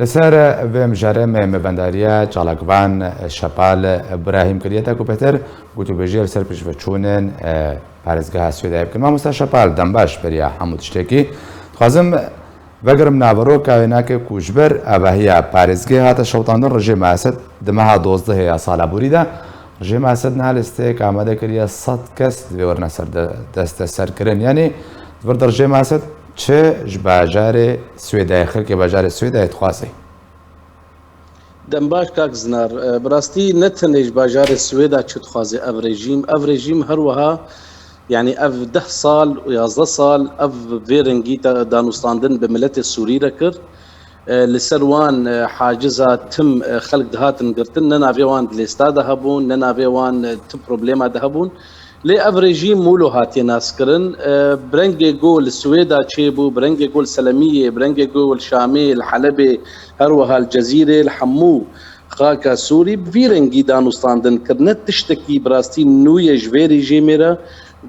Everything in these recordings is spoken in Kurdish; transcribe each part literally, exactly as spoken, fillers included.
Li ser vê mijarê me mêvendariya çalakvan Şepal Birahîm kiriye, ta ku bêhtir gotûbêjiyê li ser pêşveçûnên, e, parêzgeha Swêdayê bikin. Mamoste Şepal, dem baş beriya hemû tiştekî. Dixwazim vegerim naveroka wê nake ku ji ber avahiya parêzgehê hate şewitandin rejîma Esed di meha dozdehê ya sala borî de. Rejîma Esed niha lîsteyek amade kiriye, sed kes divê werine ser de-, desteserkirin. Yanî di vir de rejîma Esed çi ji bajarê Swêdayê, xelkê bajarê Swêdayê dixwaze? Dem baş kak Zinar. E, bi rastî ne tenê ji bajarê Swêda çi dixwaze ev rejîm. Ev rejîm her wiha, yanî ev deh sal û yazdeh sal ev vê rengî da-, danûstandin bi miletê Sûrî re kir. E, li ser wan, e, haciza tim, e, xelk dihatin girtin, ne navê wan di lêsta de hebûn, ne navê wan, e, ti problema de hebûn. Lê ev rejîm wilo hatiye naskirin. E, bi rengê ku li Swêda çêbû, bi rengê ku li Selemiyê, bi rengê ku li Şamê, li Helebê, her wiha li Cezîrê, li hemû xaka Sûrî bi vî rengî danûstandin kirine. Tiştekî bi rastî nû ye ji vê rejîmê re.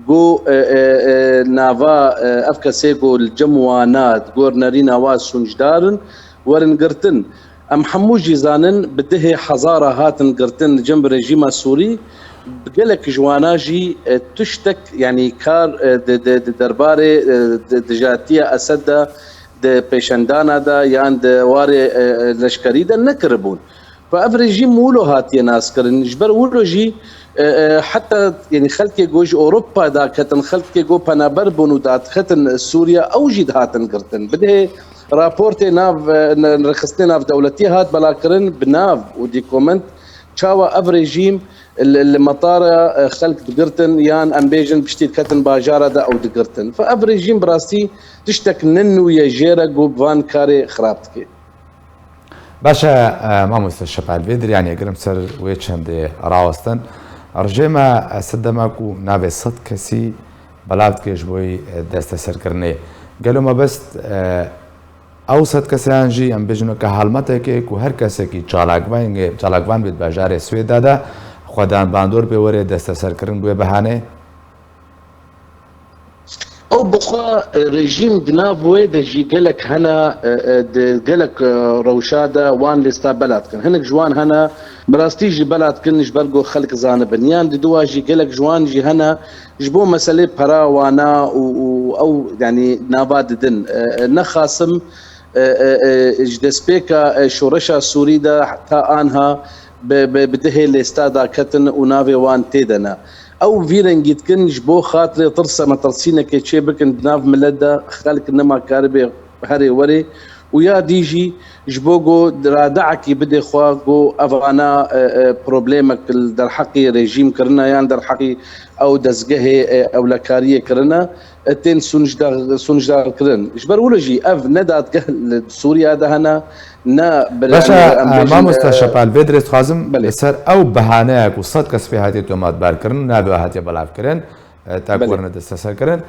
Ku, e, e, e, nava, e, ev kesê ku li cem wana, di gor nerîna wa sûncdar in, werin girtin. Em hemû jî zanin, bi dehê hezara hatin girtin li cem rejîma Sûrî. Gelek ji wana jî, e, tiştek, yanî kar, e, di, di, di derbarê, e, di, dijatiya Esed de, di pêşendana de yan di warê, e, e, leşkerî de nekiribûn. Ve ev rejîm wilo hatiye naskirin. Ji ber wilo jî, e, e, heta, yanî xelkê ku ji Ewropa daketin, xelkê ku penaber bûn û dadixetin Sûriye, ew jî dihatin girtin. Bidihê raportê nav, e, ne-, rêxistinê navdewletî hat belakirin bi nav û dîkoment çawa ev rejîm li, li metara, e, xelk digirtin yan em bêjin piştî diketin bajara de ew digirtin. Ve ev rejîm bi rastî tiştek ne nû ye jê re ku bi van karê xirab dike. Baş e, e, mamoste Şepal, vê diryanê gerim ser wê çendê rawestin. Rejîma Esed dema ku navê sed kesî belav dike ji bo wî, e, desteserkirinê. Gelo mebest, e, ew sed keseyan jî em bêjin weke helmetekê ku her kesekî çalakvan, çalakvan bê di bajarê Swêda de xwedan bandor pê were desteserkirin bi wê behanê? Ew bi xwe, e, rejîm di nav wê de jî gelek hene, e, e, di gelek, e, rewşa de wan lêsta bela dikin. Hinek ji wan hene, bi rastî jî bela dikin ji ber ku xelk zanibin. Yan di dua jî gelek ji wan jî hene, ji bo meselê pera wana û, û ew, yanî nava didin. E, e, nexasim, e, e, e, ji destpêka, e, şoreşa Sûrî de heta anha bi, bi, bi dihê lêsta daketin û navê wan tê de ne. Ew vî rengî dikin ji bo xatirê tirse metirsînekê çê bikin di nav milet de, xelk nema karibe herê werê û ya dî jî ji bo ku radeekî bidê xwe ku evana, e, e, problemek li derheqî rejîm kirine yan derheqî ew dezgehê, e, ewlekariyê kirine, e, tên sûcdar, sûcdar kirin. Ji ber wilo jî ev ne dadgeh li Sûriya de hene, ne bir, Baş e, yanî, em e, bêjin, mamoste e, Şepal, vê dirê dixwazim Belê. li ser ew behaneya ku sed kes pê hatiye tomatbar kirin, navê wê hatiye belav kirin, e, ta ku Belê. werine desteserkirin.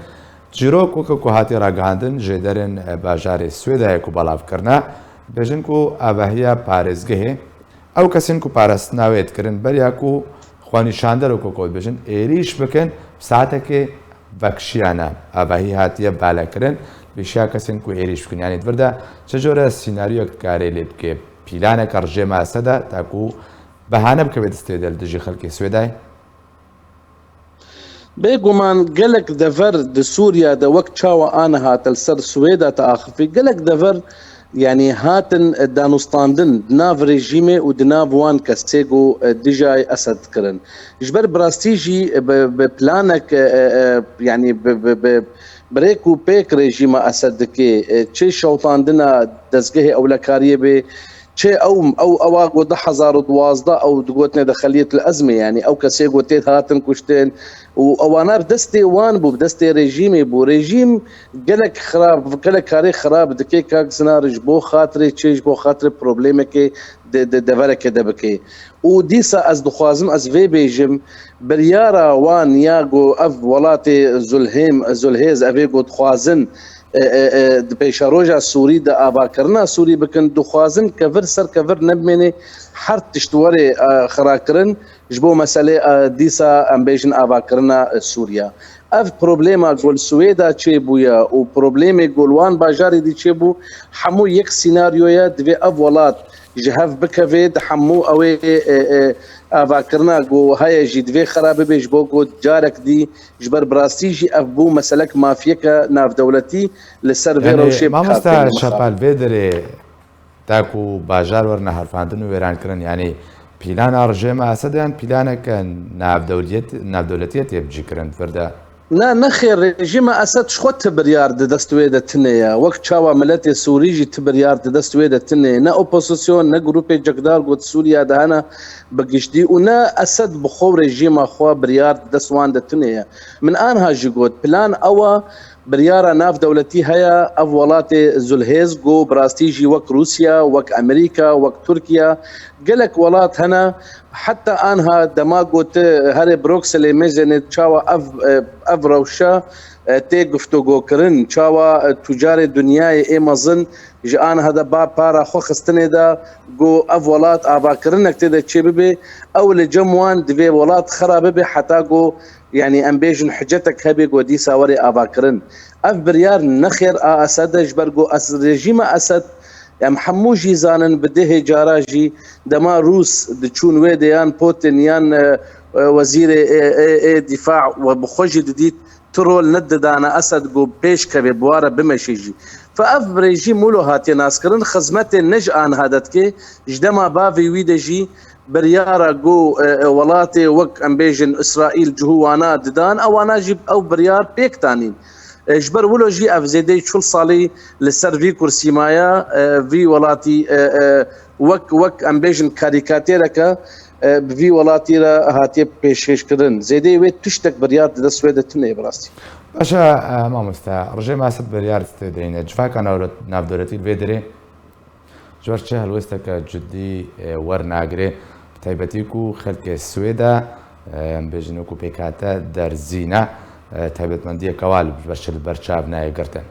Çîrok weke ku hatiye ragihandin, jêderên, e, bajarê Swêdayê ku belav kirine, dibêjin ku avahiya parêzgehê, ew kesên ku parastina wê dikirin, beriya ku xwenîşander û ku, ku dibêjin êrîş bikin, bi saetekê vekişiyane. Avahî hatiye balekirin, pêşiya kesên ku êrîş bikin. Yanî di vir de çi jore sînaryoyek dikare lê bike? Pîlaneke rejîma Esed e, ta ku behane bikeve destê de li dijî xelkê Swêdayê? Bêguman gelek dever di Sûriya de wek çawa aniha te li ser Swêda te axifî, gelek dever, yanî hatin, e, danûstandin di nav rejîmê û di nav wan kesê ku, e, dijayê Esed kirin. Ji ber bi rastî jî, e, bi, bi planek, e, e, e, yanî bi, bi, bi, bi rêk û pêk rejîma Esed dike, e, çi şewitandina dezgehê ewlekariyê bê, çi ew, ew, ewa ku du hezar û duwazdeh ew digotine de xeliyet li ezmê, yanî ew kesê ku tê hatin kuştin û ewana bi destê wan bû, bi destê rejîmê bû. Rejîm gelek xirab, gelek karê xirab dike, kak Zinar, ji bo xatirê çi, ji bo xatirê problemekê di, di deverekê de bike. Û dîsa ez dixwazim ez vê bêjim, biryara wan ya ku ev welatê zulhêm, zulhêz, evê ku dixwazin, e, e, e, di pêşeroja Sûrî de avakirina Sûrî bikin, dixwazin kevir ser kevir nebimêne, her tişt were, e, xirakirin ji bo meselê, e, dîsa em bêjin avakirina, e, Sûriya. ev problema ku li Swêda çêbûye û problemê ku li wan bajarê dî çêbû, hemû yek sînaryo ye, divê ev welat ji hev bikeve, di hemû ew ê, e, e, avakirina ku heye jî divê xera bibe, ji bo ku carek dî, ji ber bi rastî jî ev bû meselek mafiyeke navdewletî li ser vê Yani, rewşê bi kar mamoste têne Şepal, mixabin. Vê derê ta ku bajar werine herfandin û wêrankirin, yani plana rejêma Esed yan planeke navdewliyet-, navdewletiyê tê bicîkirin, vir de? Na, nexêr, rejîma Esed ji xwe ti biryar di dest wê de tune ye. Wek çawa miletê Sûrî jî ti biryar di dest wê de tune ye. Ne opozîsyon, ne grûpê cekdar ku di Sûriya de hene bi giştî û ne Esed bi xwe û rejîma xwe biryar di dest wan de tune ye. Min anha jî got, plan ew e, biryara navdewletî heye, ev welatê zulhêz ku bi rastî jî wek Rûsya, wek Amerîka, wek Tirkiye, gelek welat hene, heta anha dema ku tu herê Brukselê mêzênê çawa ev, e, ev rewşa, e, tê guftûgokirin, çawa, e, tucarê dinyayê ê mezin ji anha de ba para xwe xistinê de ku ev welat avakirinek tê de çêbibe, ew li cem wan divê welat xera bibe heta ku, yanî em bêjin hicetek hebe ku dîsa were avakirin. Ev biryar nexêr a Esed e, ji ber ku es-, rejîma Esed, em hemû jî zanin, bi dehê cara jî dema Rûs diçûn wê de yan Putin yan, e, e, wezîrê, e, e, e, dîfa we bi xwe jî didît, tu rol nedidane Esed ku pêş keve, bi wa re bimeşe jî. Fe ev rejîm wilo hatiye naskirin, xizmetê ne ji anha de dike, ji dema bavê wî de jî biryara ku, e, e, welatê wek, em bêjin, Îsraîl cihû wana didan, ewana jî ew biryar pêk tanîn. E, ji ber wilo jî ev zêdeyî çil salî li ser vî kursî maye, e, vî welatî, e, e, wek, wek, em bêjin, karîkatêreke, e, bi vî welatî re hatiye pêşkêşkirin. Zêdeyî wê tiştek biryar di dest wê de tune ye bi rastî. Baş e, e, mamoste, rejîma Esed biryar destê deyne. Civaka navdewletî li vê derê ji ber çi helwesteke cidî, e, wernagire, bi taybetî ku xelkê Swêda, e, em bêjin wekû pêkhate derzîne, e, taybetmendiyeke wa li ber çi li ber çav nayê girtin?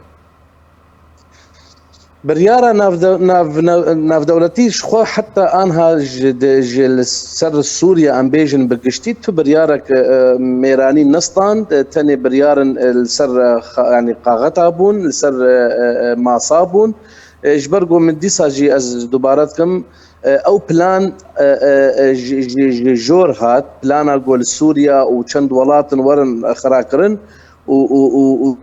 Biryara navde-, nav-, nav-, navdewletî ji xwe heta anha ji de-, ji li ser Sûriye, em bêjin, bi giştî tu biryarek, e, mêranî nestand, e, tenê biryarên, e, li ser, e, xa-, yanî kaxeta bûn, li ser, e, e, e, masa bûn. E, ji ber ku min dîsa jî ez dubare dikim, e, ew plan, e, e, e, ji, ji, ji jor hat, plana ku li Sûriya û çend welatin werin, e, xirakirin û, û, û, û,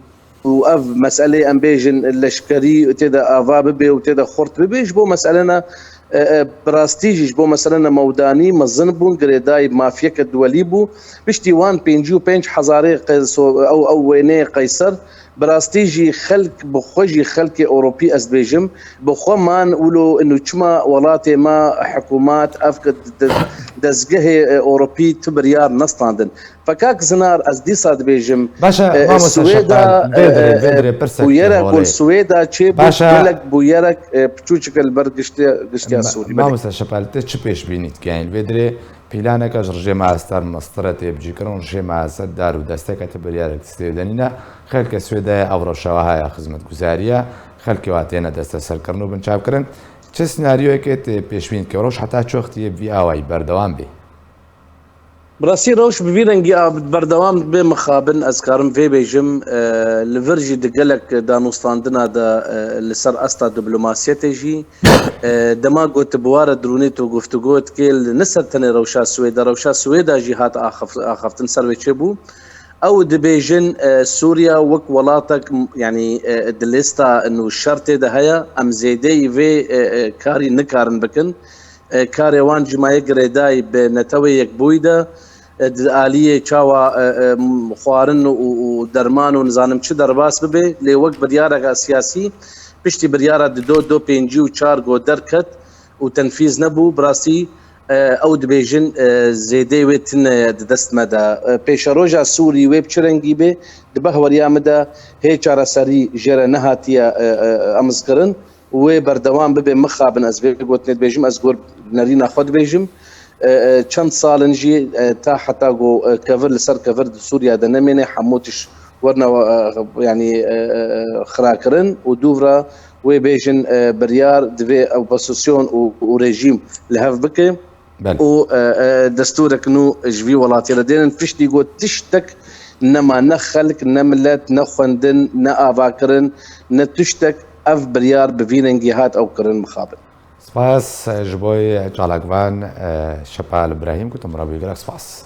û ev meselê, em bêjin, leşkerî tê de ava bibe û tê de xurt bibe, ji bo meselena, e, e, bi rastî jî ji bo meselena mewdanî mezin bûn, girêdayî mafiyeke duwelî bû. Piştî wan pêncî û pênc hezarê qe-, so-, ew, ew wêneyê Qeyser, bi rastî jî xelk, bi xwe jî xelkê Ewropî ez dibêjim, bi xwe man wilo inu çima welatê me, hikûmat, ev ke di-, di-, dezgehê, e, Ewropî tu biryar nestandin. Fekak Zinar, ez dîsa dibêjim, Baş e, e, mamoste Swêda, Şepal, vê e, dirê, e, vê e, dirê pirsek bûyerek tê ku li holê. Swêda çêbû, Baş e. Gelek bûyerek, e, piçûçike li ber giştiya, giştiya Ma-, Sûrî. Belê. Mamoste Şepal, te çi pêşbînî dike? Yanî li vê dirê planeke ji rejêma Esed mestir e tê bicîkirin, rejêma Esed dar û desteke ti biryarek destê de nîne. Xelkê Swêdayê ev rewşa wiha ya xizmetguzariye, xelkê wa têne desteserkirin û binçavkirin. Çi senaryoyekê tê pêşbîn dike? Rewş heta çi wextî yê bi vî awayî berdewam bê? Bi rastî rewş bi vî rengî a berdewam dibe mixabin, ez karim vê bêjim, e, li vir jî di gelek danûstandina de, e, li ser asta diplomasiyetê jî, e, dema ku tu bi wa re dirûnî tu guftûgo dikê, li ne ser tenê rewşa Swêda, rewşa Swêda jî hat axaf-, axaftin ser wê çêbû. Ew dibêjin, e, Sûriya wek welatek, m-, yanî, e, di lêsta nû şer tê de heye, em zêdeyî vê, e, e, karî nikarin bikin. E, karê wan jî maye girêdayî bi Netewê Yekbûyî de, e, di aliyê çawa, e, e, m-, xwarin û, û derman û nizanim çi derbas bibe, lê wek biryareke siyasî, piştî biryara di do, do pêncî û çar go derket û tenfîz nebû, bi rastî, e, ew dibêjin, e, zêdeyê wê tune ye di dest me de. E, pêşeroja Sûrî wê bi çi rengî be, di behweriya min de hê çareserî jê re nehatiye, e, e, emizkirin. Wê berdewam bibe, mixabin ez vê gotinê dibêjim, ez gor nerîna xwe dibêjim. E, e, çend sal in jî, e, ta heta ku, e, kevir li ser kevir di Sûriya de nemêne, hemû tişt werine, e, yanî, e, e, e, xirakirin û dûv re wê bêjin, e, biryar divê opozîsyon û, û rejîm li hev bike Belê. û, e, e, destûrek nû ji vî welatê re dênin. Piştî ku tiştek nema ne xelk, ne milet, ne xwendin, ne avakirin, ne tiştek. Ev biryar bi vî rengî hat ew kirin mixabin. Spas ji bo çalakvan, e, Şepal Îbrahîm, ku tu min re bûyî gelek spas.